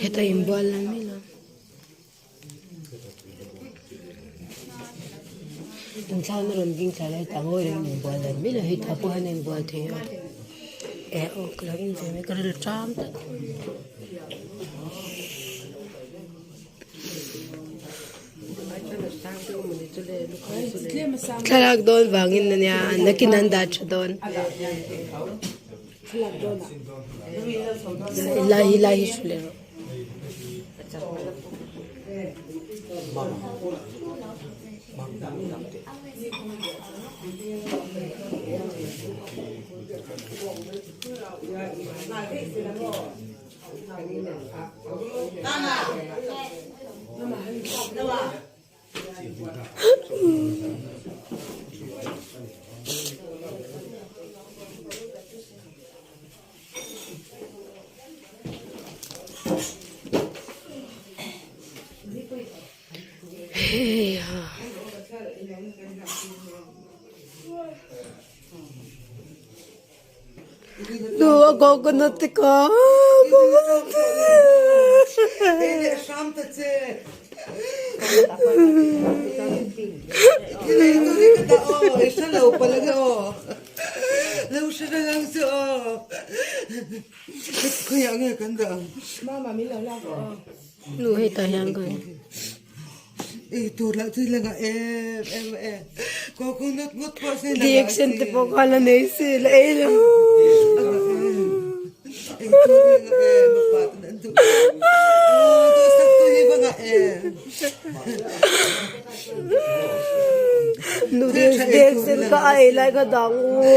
Heta inbual la mai lo. Inthlan a rawn ding thla lai ta ngawi reng inbual la mai lo hei tah pawh hian a inbual thei a eh aw ka lo en ve mai ka rilru ṭam tlat. Thlalak dawn vangin ania nakin an dah tha dawn. Lai hi lai hi thu leh rawh. Hei ha. Nu a coconut te kha coconut te. Nu hei tah hian ka. Reaction te pawh kha la nei si la ei lo. Nu reaction kha a ei lai kha dang u.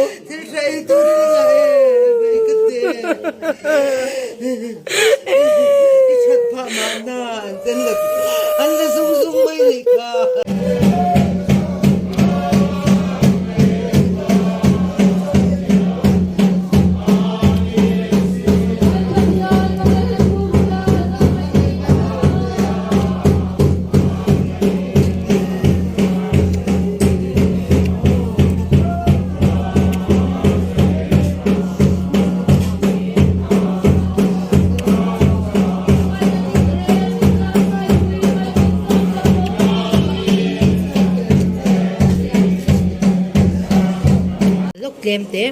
Lawk tlem te.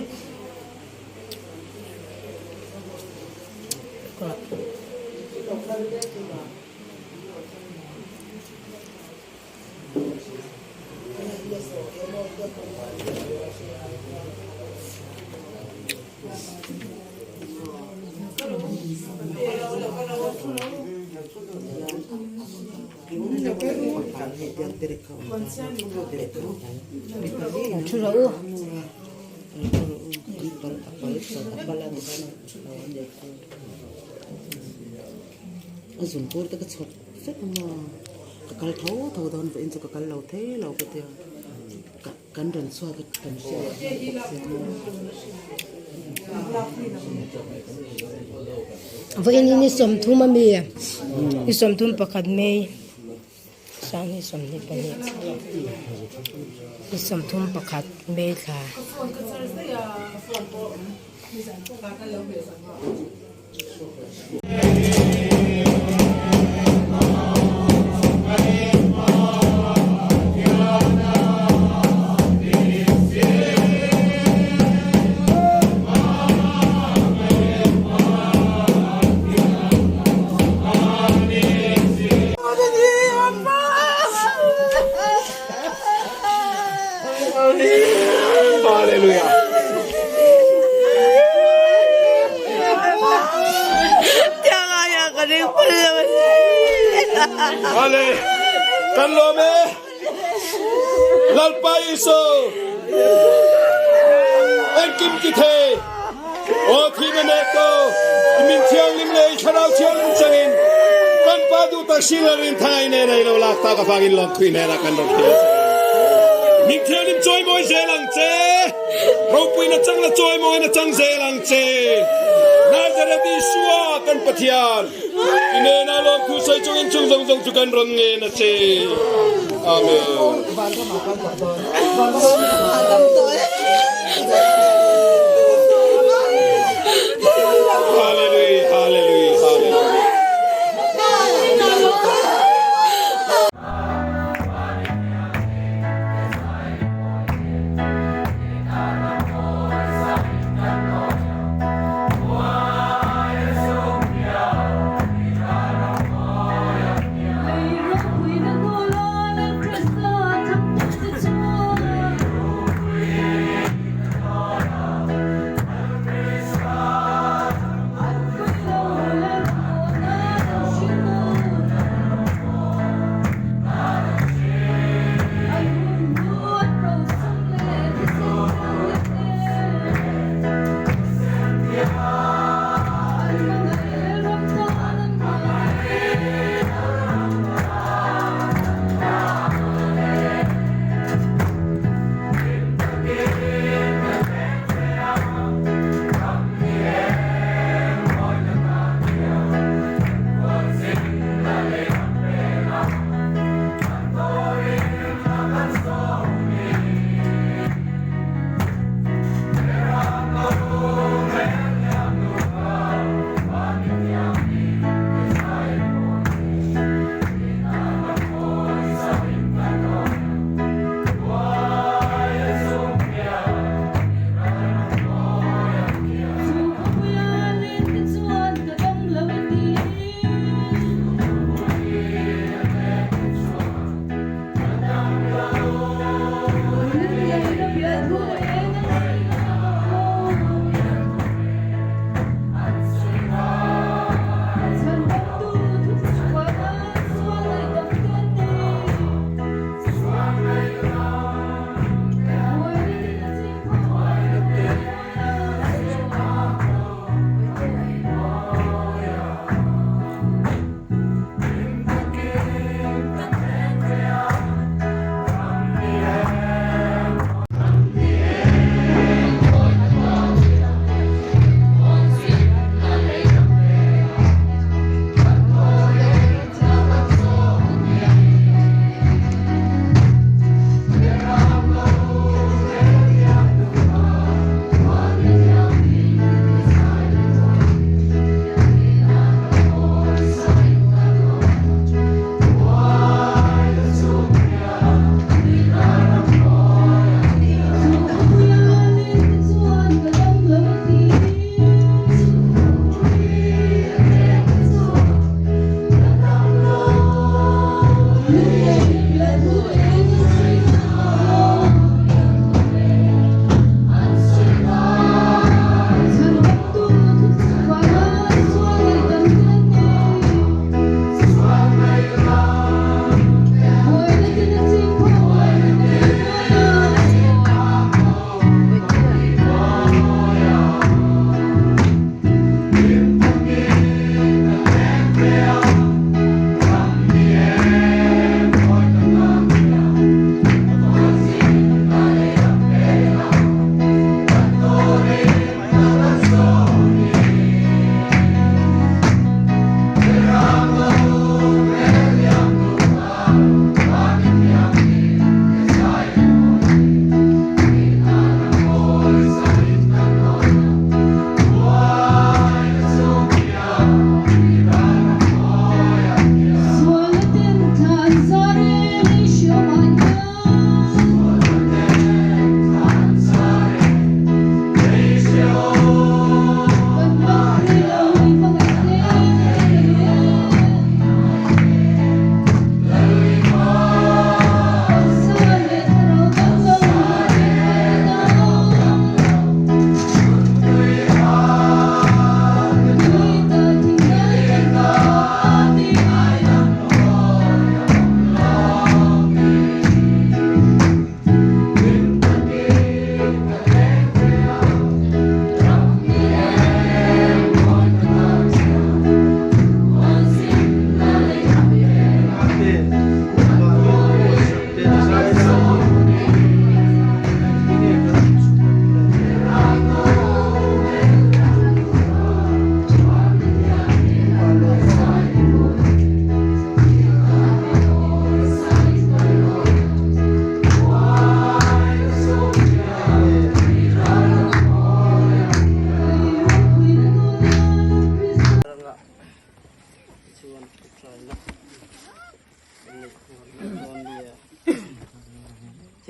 Thu rawh u. Vek a maw ka kal tho tho dawn vawiin chu ka kal lo thei lo ka tia ka kan rawn chhuak a kan hria bawk sia maw. Vawiin hi ni sawmthum a mi ni sawmthum pakhat mai sang ni 22 ni sawmthum pakhat mai thla. Ale kan lawm e Lalpa Isu engkim ti thei aw thi na nek ko min thianghlim le thlarau thianghlim changin kan pa duh tak silarin thangai ne nei lo lak ta ka fangin lawm thui hmel ah kan rawt hi min thianghlim chawimawi zel ang che ropui na chang la chawimawi na chang zel ang che Nazareth Isua kan Pathian. I hnenah lawmthu sawi chungin chung zawng zawng chu kan rawn ngen a che. Amen. Hallelujah, hallelujah, hallelujah.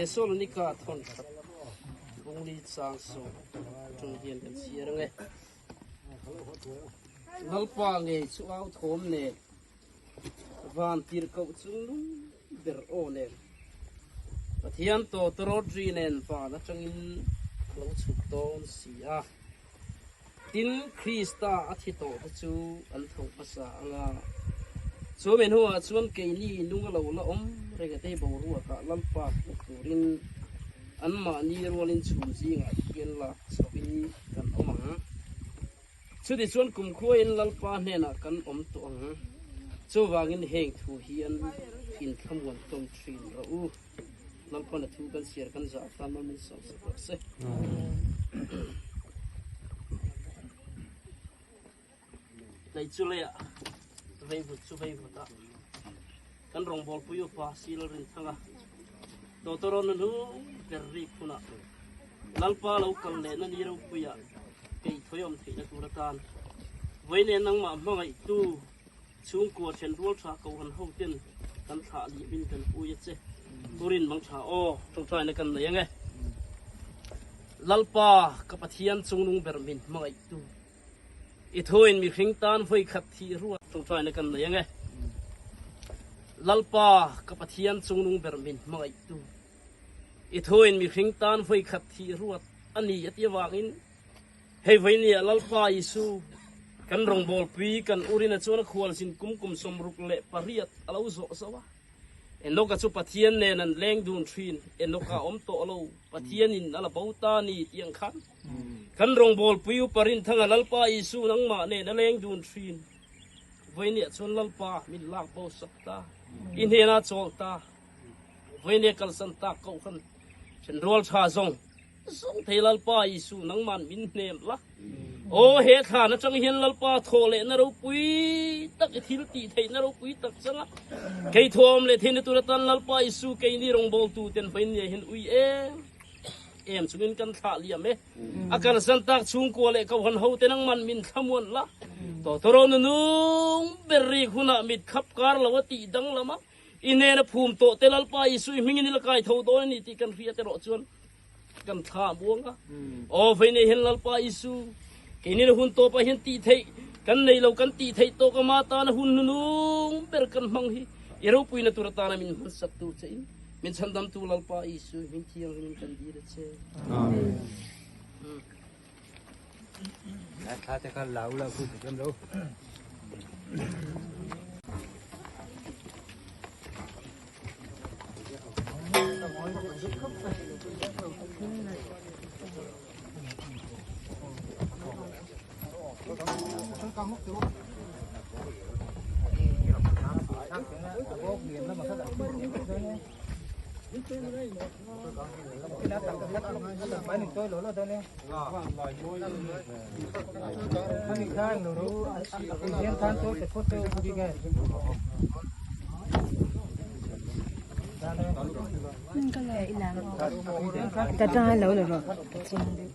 Thesalonika thawn khat bungli chang sawm atang hian kan chhiar ang e. Lalpa ngei chu au thawm nen, van tirhkoh chung nung ber aw nen, Pathian tawtawrawt ri nen van atangin a lo chhuk dawn si a. Tin, Krista a thi tawh te chu an tho hmasa ang a. Chu mi hnuah chuan keini nung a lo la awm reng a te boruakah Lalpa hmu turin anmahni rualin chhum zingah hian lak chhohin kan awm ang. Chutichuan kumkhuain Lalpa hnenah kan awm tawh ang. Chuvangin heng thu hian inthlamuan hlawm thin rawh u. Lalpan a thu kan chhiar kan zah tan mal min sawm sak rawh se. Lei chu leiah veivut chu veivut ah kan rawngbawlpui upa Sil Rinthanga Tawtawrawn a hnu ber rik hunah Lalpa lo kal lehna ni ropuiah kei thawiawm theihna tur atan vawiin nangmah hmangaihtu Chhungkua then rual tha Kohhran ho ten kan thlah liam in kan pui a che. Turin mang tha aw tawngtaina kan nei ange. Lalpa ka Pathian chungnung ber min hmangaihtu. I thuin mihring tan vawi khat thih ruat tawngtaina kan nei ange. Lalpa ka Pathian chungnung ber min hmangaihtu. I thuin mihring tan vawi khat thih ruat a ni a ti avangin Hei vawinia Lalpa Isu kan rawngbawlpui kan urina chuan a khualzin kum kum 68 a lo zawh zauh a. Enoka chu Pathian nen an leng dun thin, Enoka a awm tawh lo, Pathianin a la bo ta ni tih ang khan kan rawngbawlpui Upa Rinthanga Lalpa Isu nangmah nen a leng dun thin. Vawinia chuan Lalpa min lak bo sak ta, i hnenah chawl ta, vawinia kalsan tak kohhran thenrual tha zawng Zawng thei Lalpa Isu nangman min hnem la. Aw he thlan atang hian Lalpa thaw lehna ropui tak i thil tih theihna ropui tak changa kei thawm leh theihna tur atan Lalpa Isu keini rawngbawltu ten vawinia hian ui em em chungin kan thlah liam e. A kalsan tak chhungkua leh kohhran ho te nangman min thlamuan la. Tawtawraw nunung ber rik hunah mit khap kar lo a tih danglam a. I hnena phum tawh te Lalpa Isu i hmingin i la kai tho dawn a ni tih kan hriat erawh chuan kan thla a buang a. Aw vei nei hian Lalpa Isu, keini na hun tawpah hian tih theih kan nei lo, kan tih theih tawk ama tana hun hnunung ber kan hmang hi i ropuina tur atana min hmansak tur che in min chhandamtu Lalpa Isu i hming thianghlimin kan dil a che. Amen. Ta tanga lo la rawh ka chiang deuh.